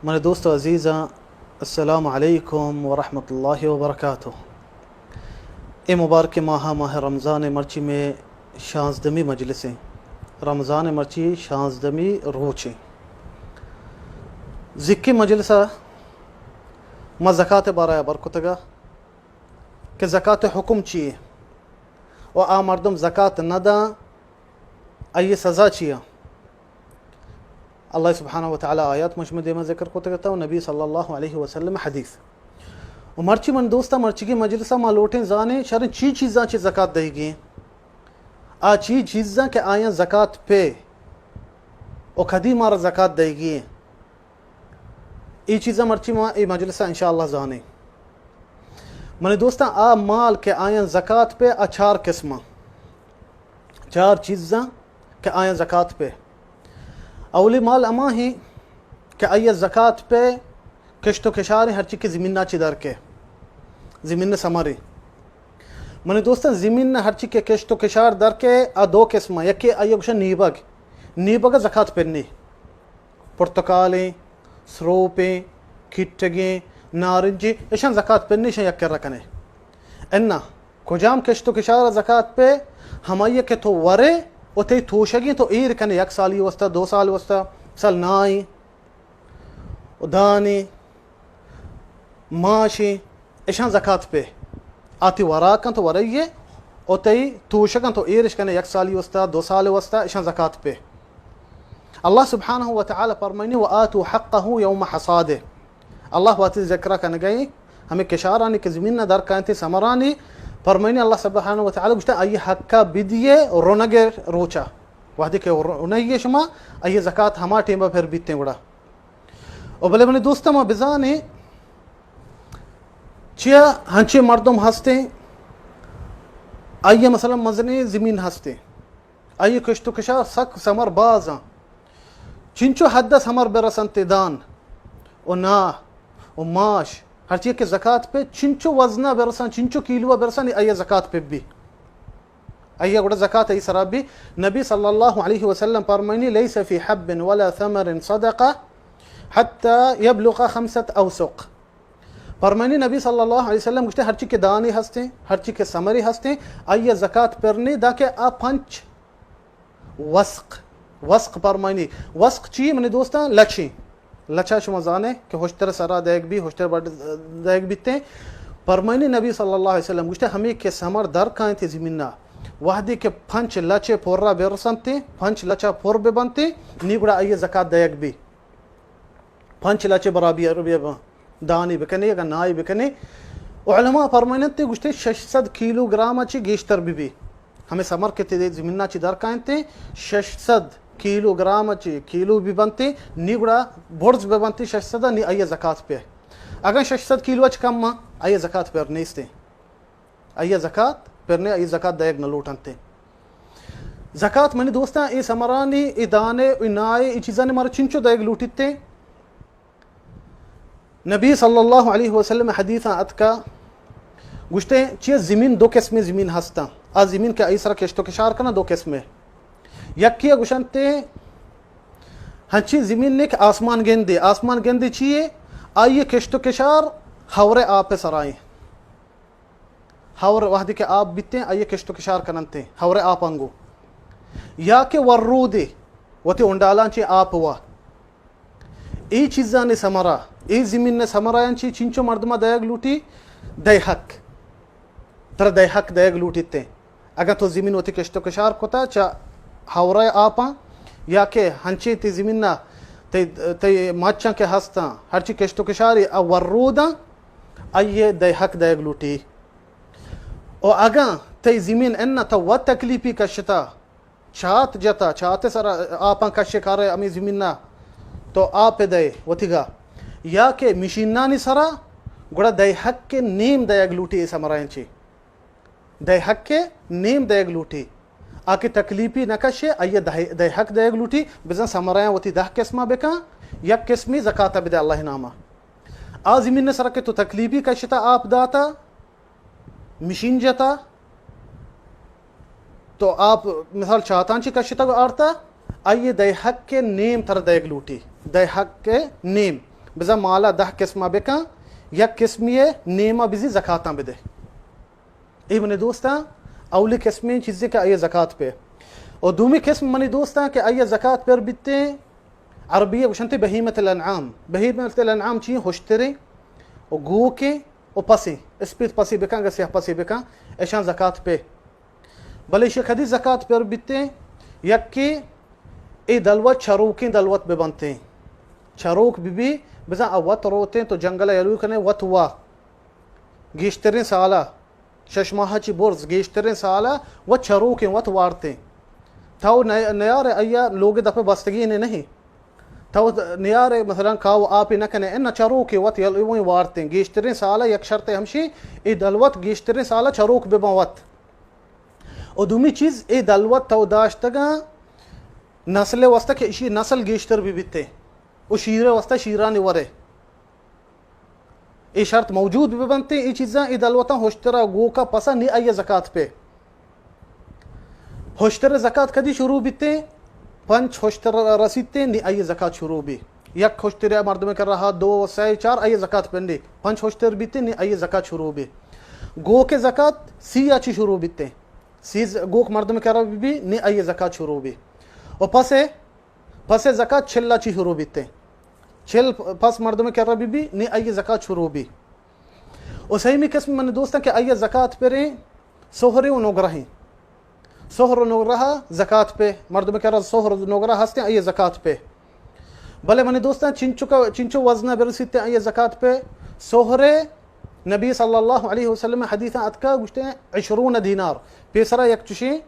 منی دوست و عزیزاں، السلام علیکم ورحمۃ اللہ وبرکاتہ۔ اے مبارک ماہ، ماہ رمضان، مرچی مئے شانزدمی مجلس ایں۔ رمضان مرچی شانزدمی روچ ایں۔ زکی مجلس ءَ ما زکات بارہ ءَ بر کتگ ءَ کہ زکات حکم چی ایں و آ مردم زکات نہ داں، آئی سزا چی ایں؟ اللہ سبحانہ و تعالی آیات ما شمئے دیما ذکر کتگ ات و نبی صلی اللہ علیہ وسلم حدیث۔ و مرچی من دوستاں، مرچیگیں مجلس ءَ ما لوٹیں زانیں شریں چی چیزاں چہ زکات دئیگی ایں۔ آ چی چیزاں کہ آیاں زکات پہ و کدی مارا زکات دئیگی ایں۔ اے چیزاں مرچی ما اے مجلس ءَ انشاءاللہ زانیں۔ منی دوستاں، آ مال کہ آیاں زکات پہ، آ چار قسم ایں۔ چار چیزاں کہ آیاں زکات پہ۔ اولی مال ہما ایں کہ آئی زکات پہ کشت و کشار ایں، ہرچی کہ زمین ءَ چہ در کئے، زمین ءِ ثمر ایں۔ منی دوستاں، زمین ءَ ہرچی کہ کشت و کشار در کئے، آ دو قسم ایں۔ یکے آئی گوشاں نیبگ، نیبگ ءَ زکات پہ نی۔ پرتکال ایں، سروپ ایں، کٹگ ایں، نارنج ایں، اشاں زکات پہ نی، اشاں یک کرا کنے۔ اناں کجام کشت و کشار ءَ زکات پہ؟ ہمائی کہ تو ورے و تئی توشگ ایں، تو ایر کنے یک سالی واسطہ، دو سال واسطہ، سال نائی و دانی ماشی، اشاں زکات پہ۔ آ تئی وراک انت، ورئی ئے، و تئی توشگ انت، تو ایرش کنے یک سالی واسطہ، دو سال واسطہ، اشاں زکات پہ۔ اللہ سبحانہ و تعالی فرمائنی، وآتوا حقه يوم حصاده۔ اللہ وتی ذکر کنگئی ہمیں کشارانی کہ زمین ءَ در کائنت، ثمرانی، فرمائنی اللہ سبحانہ و تعالی گوشتا، آئی حقا بدیے رونگ روچا۔ وہدے کہ رونگی شما، آئی زکات ہما ٹیمبا پھر بیتیں گڑا۔ و بلے منی دوستاں، ما بزانیں، چیا ہنچیں مردم ہستیں، آئی مثلاً مزنیں زمین ہستیں، آئی کشت و کشار سک ثمر باز ایں، چنچو حد ءَ ثمر برسنت دان و ناہ و ماش، ہرچی کہ زکات پہ چنچو وزنا برساں، چنچو کیلو برساں، نی آئی زکات پہ بی۔ آئی گڑا زکات آئی سرا بی۔ نبی صلی اللہ علیہ وسلم فرمائنی، ليس في حب ولا ثمر صدقة حتى يبلغ خمسة أوسق۔ فرمائنی نبی صلی اللہ علیہ وسلم گوشتے، ہرچی کہ دانی ہستیں، ہرچی کہ ثمری ہستیں، آئی زکات پر نی، داکہ آ پنچ وسق، وسق فرمائنی۔ وسق چی منی دوستاں؟ لچیں۔ لچا شما زانے کہ ہشتر سرا دئیگ بی، ہشتر بڈ دئیگ بیتیں۔ فرمائنی نبی صلی اللہ علیہ وسلم گوشتے، ہمیں کہ ثمر در کائنت زمینا، وہدے کہ پنچ لچے پورا برسنتے، پنچ لچا پر ببنتے، نی گڑا آئی زکات دئیگ بی۔ پنچ لچے برابر بی، دانی بکنے، اگاں نائی بکنے۔ علماء فرمائنتے، گوشتے، شش سد کیلو گرام چی گیشتر بی بی۔ ہمیں ثمر کہ تئی زمینا چی در کائنتے، شش سد کیلو گرام چی کیلو بی بنتے، نی گڑا برز بی بنتے شش سد، نی آئی زکات پہ۔ اگاں شش سد کیلو چ کم، آئی زکات پر نیستے۔ آئی زکات پر نی، آئی زکات دئیگ نہ لوٹنتے۔ زکات منی دوستاں، اے ثمرانی، اے دانے، اے نائے، اے چیزانی مارا چنچو دئیگ لوٹیتے۔ نبی صلی اللہ علیہ وسلم حدیثاں اتکا، گوشتے، چیئے زمین دو قسمیں زمین ہستاں۔ آ زمین کہ آئی سرا کشت و کشار کناں دو قسمیں۔ یکے گوشنتے، ہنچی زمین نے کہ آسمان گندے، آسمان گندے چیئے؟ آئی کشت و کشار ہورے آپ سرائیں۔ ہور وہدے کہ آپ بیتیں، آئی کشت و کشار کننتے، ہورے آپ انگو۔ یا کہ ورودے، وتی انڈالاں چے آپ وا۔ اے چیزانی ثمرہ، اے زمین ثمرہ انچی چنچو مردمہ دئیگ لوٹی، دئے حق۔ ترا دئے حق دئیگ لوٹیتے۔ اگاں تو زمین وتی کشت و کشار کتا، چا ہورے آپاں، یا کہ ہنچیں تی زمینا، تی، تی مچاں کہ ہستاں، ہرچی کشت و کشاری آ وروداں، آئی دئے حق دئیگ لوٹی۔ و اگاں تئی زمین اناں تو وت تکلیپی کشتا، چات جتا، چات سرا آپاں کشے کارے ہمے زمینا تو آپ دئے وتیگا، یا کہ مشینانی سرا، گڑا دئے حق نیم دئیگ لوٹی اے ثمرائیں چی۔ دئے حق نیم دئیگ لوٹی۔ آ کہ تکلیپی نہ کشے، آئی دئے، دئے حق دئیگ لوٹی، بزاں ثمرائیں وتی دہ قسمہ بکن، یک قسمی زکاتہ بدے اللہ نامہ۔ آ زمین سرا کہ تو تکلیپی کشتا آپ داتا، مشین جتا، تو آپ مثال چاتاں چی کشتگ آرتا، آئی دئے حق نیم تر دئیگ لوٹی، دئے حق نیم۔ بزاں مالا دہ قسمہ بکن، یک قسمی ء نیمہ بزی زکاتاں بدے۔ اے منی دوستاں، اولی قسمیں چیزے کہ آئی زکات پہ۔ اور دومی قسم منی دوستاں کہ آئی زکات پر بیتے، عربی گوشنتے بہیمت الانعام۔ بہیمت الانعام چی؟ ہشتریں و گوکیں و پسیں، اسپیت پسی بکن، اگر سیاہ پسی بکن، اشان زکات پہ۔ بلے ایشی کدی زکات پر بیتے؟ یکے اے دلوت چروکیں دلوت ببنتے، چروک بی بی، بزاں آ وت روتیں تو جنگل یلو کنے وت وا گیشتریں سالا، شش ماہ چی برز گیشتریں سالا و چروکیں وت وارتیں۔ تو نی-، نیارے ایا لوگ دپ بستگی نے نہیں۔ تو نیارے مثلاً کاو آپی نہ کنے، ان چروکیں وت یل-، وارتیں۔ گیشتریں سالا یک شرط ہمشی، اے دلوت گیشتریں سالا چروک ببن وت۔ و دومی چیز، اے دلوت تو داشتگاں نسل واسطہ کہ اشی نسل گیشتر بی بیتے و شیر واسطہ شیرانی ورے۔ اے شرط موجود بہ بنتیں، اے چیزاں، اے دلوتاں ہشترا گوکا پسا نی آئی زکات پہ۔ ہشتر زکات کدی شروع بیتیں؟ پنچ ہشتر رسیتیں، نی آئی زکات شروع بی۔ یک ہشتر مردم کرا، دو، سہ، چار، آئی زکات پہ نی۔ پنچ ہشتر بیتیں، نی آئی زکات شروع بی۔ گوک زکات سی آ چی شروع بیتیں؟ سی ز-، گوک مردم کرا بی بی، نی آئی زکات شروع بی۔ و پسے پس زکات چل ء چی شروع بیتیں۔ چل پس مردم کرا بی بی، نی آئی زکات شروع بی۔ و سیمی قسم من دوستاں کہ آئی زکات پریں سہریں و نگرہیں۔ سہر و نگرہ زکات پہ، مردم کرا سہر و نگرہ ہستیں، آئی زکات پہ۔ بلے من دوستاں چنچو کا، چنچو وزنہ برسیتیں آئی زکات پہ؟ سہرے نبی صلی اللہ علیہ وسلم حدیثاں اتکا گوشتے عشرون دینار۔ پیسرا یک چشیں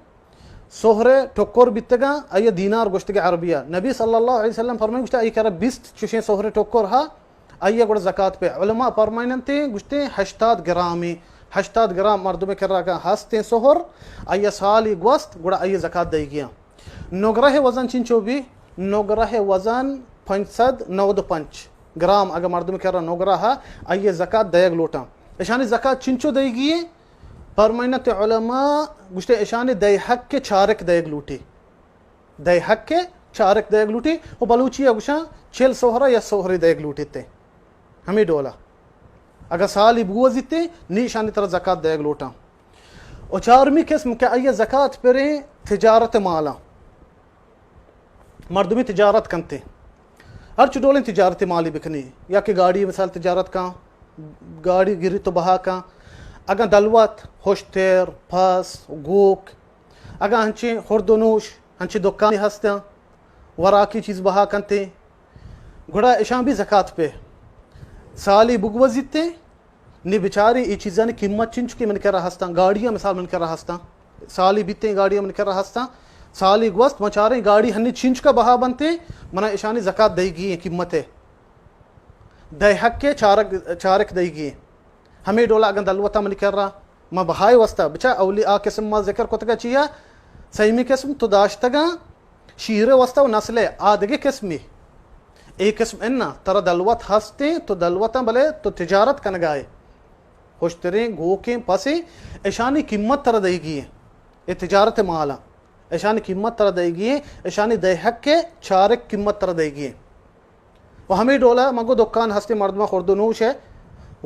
سہرے ٹکر بیتگاں، آئی دینار گوشتگ عربیہ۔ نبی صلی اللہ علیہ وسلم فرمائے گوشتا، آئی کرا بیست چشیں سہرے ٹکر ہا، آئی گڑا زکات پہ۔ علماء فرمائنتے گوشتے ہشتاد گرامی، ہشتاد گرام مردم کرا کہ ہستیں سہر، آئی سالی گوست، گڑا آئی زکات دئیگیاں۔ نگرہ وزن چنچو بی؟ نگرہ وزن پنچ سد نود و پنچ گرام اگہ مردم کرا نگرہ ہا، آئی زکات دئیگ لوٹاں۔ اشانی زکات چنچو دئیگی؟ پرمائنت علماء گوشتے اشانی دئے حق چارک دئیگ لوٹی۔ دئے حق چارک دئیگ لوٹی و بلوچی ء گوشاں چل سہرا یا سہری دئیگ لوٹیتے۔ ہمے ڈولا اگاں سالی بگوزیتے، نی اشانی ترا زکات دئیگ لوٹاں۔ و چارمی قسم کہ آئی زکات پریں تجارت مالاں۔ مردمی تجارت کنتے، ہرچ ڈولیں تجارت مالی بکنی، یا کہ گاڑی مثال تجارت کن، گاڑی گری تو بہا کن، اگاں دلوت، ہشتر، پس، گوک، اگاں ہنچیں خورد و نوش، ہنچیں دکانی ہستاں، وراکی چیز بہا کنتے، گڑا اشان بھی زکات پہ۔ سالی بگوزیتے، نی بچاری اے چیزانی قیمت چنچکے من کرا ہستاں، گاڑیاں مثال من کرا ہستاں، سالی بیتیں گاڑیاں من کرا ہستاں، سالی گوست من چاریں گاڑی ہنی چنچکا بہا بنتے، منا اشانی زکات دئیگی ایں قیمت ء۔ دئے حق ء چارک، چارک دئیگی ایں۔ ہمے ڈولا اگاں دلوتا من کرا، ما بہائے واسطہ بچا اولی آ قسم ما ذکر کتگا چیا، سیمی قسم تو داشتگاں شیر واسطہ و نسل ء آ دگہ قسمی۔ اے قسم انا ترا دلوت ہستیں، تو دلوتاں بلے تو تجارت کنگائے۔ ہشتریں، گوکیں، پسیں، اشانی قیمت ترا دئیگی ایں۔ اے تجارت مالاں۔ اشانی قیمت ترا دئیگی ایں، اشانی دئے حق ء چارک قیمت ترا دئیگی ایں۔ و ہمے ڈولا مگو دکان ہستیں مردماں خورد و نوش ء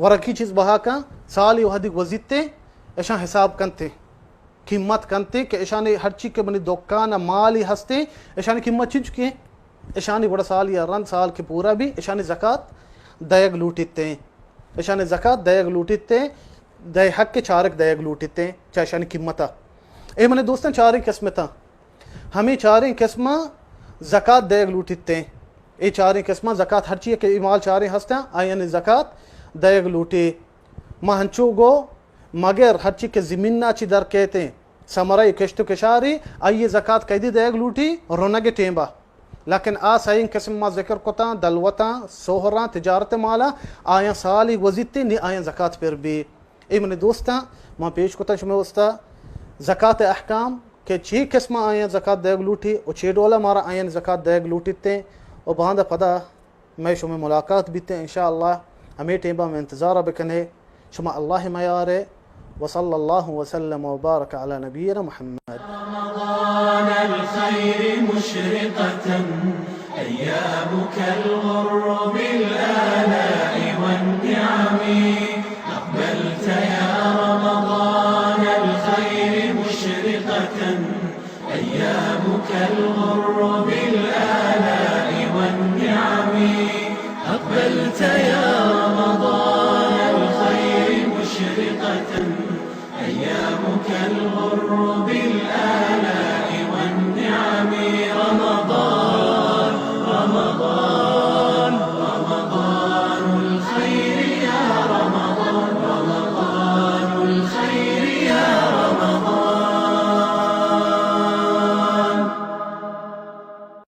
ورکی چیز بہا کن، سالی وہدی گوزیتے، اشاں حساب کنتے، قیمت کنتے کہ اشانی ہرچی کہ منی دکان ء مالی ہستیں، اشانی قیمت چنچکیں، اشانی گڑا سالی ء رند سال کہ پورا بی، اشانی زکات دئیگ لوٹیتیں۔ اشانی زکات دئیگ لوٹیتیں، دئے حق چارک دئیگ لوٹیتیں، چہ اشانی قیمتا۔ اے منی دوستاں چاریں قسمتاں۔ ہمے چاریں قسماں زکات دئیگ لوٹیتیں۔ اے چاریں قسماں زکات ہرچی کہ اے مال چاریں ہستاں، آیانی زکات دئیگ لوٹی۔ ما ہنچو گو، مگر ہرچی کہ زمینا چی در کیتیں، ثمرہ کشت و کشاری، آئی زکات کیدی دئیگ لوٹی؟ Wrong Temba. لیکن آ سئیں قسم ما ذکر کتاں، دلوتاں، سہراں، تجارت مالاں، آیاں سالی گوزیتیں، نی آیاں زکات پر بی۔ اے منی دوستاں، ما پیش کتاں شمئے واسطہ زکات احکام کہ چی قسم آیاں زکات دئیگ لوٹی و چی ڈولا مارا آیاں زکات دئیگ لوٹیتیں و باندا پدا مئے شمئے ملاقات بیتیں انشاءاللہ۔ ہمے ٹیمبا مئے انتظارا بکنے۔ شما اللہ میارے۔ وصلی اللہ وسلم وبارک علی نبینا محمد۔ رمضان الخير مشرقة، أيامك الغر بالآيات. النعم. أقبلت يا رمضان الخير مشرقة، أيامك الغر بالآلاء والنعم. أقبلت يا رمضان الخير مشرقة، أيامك الغر بالآلاء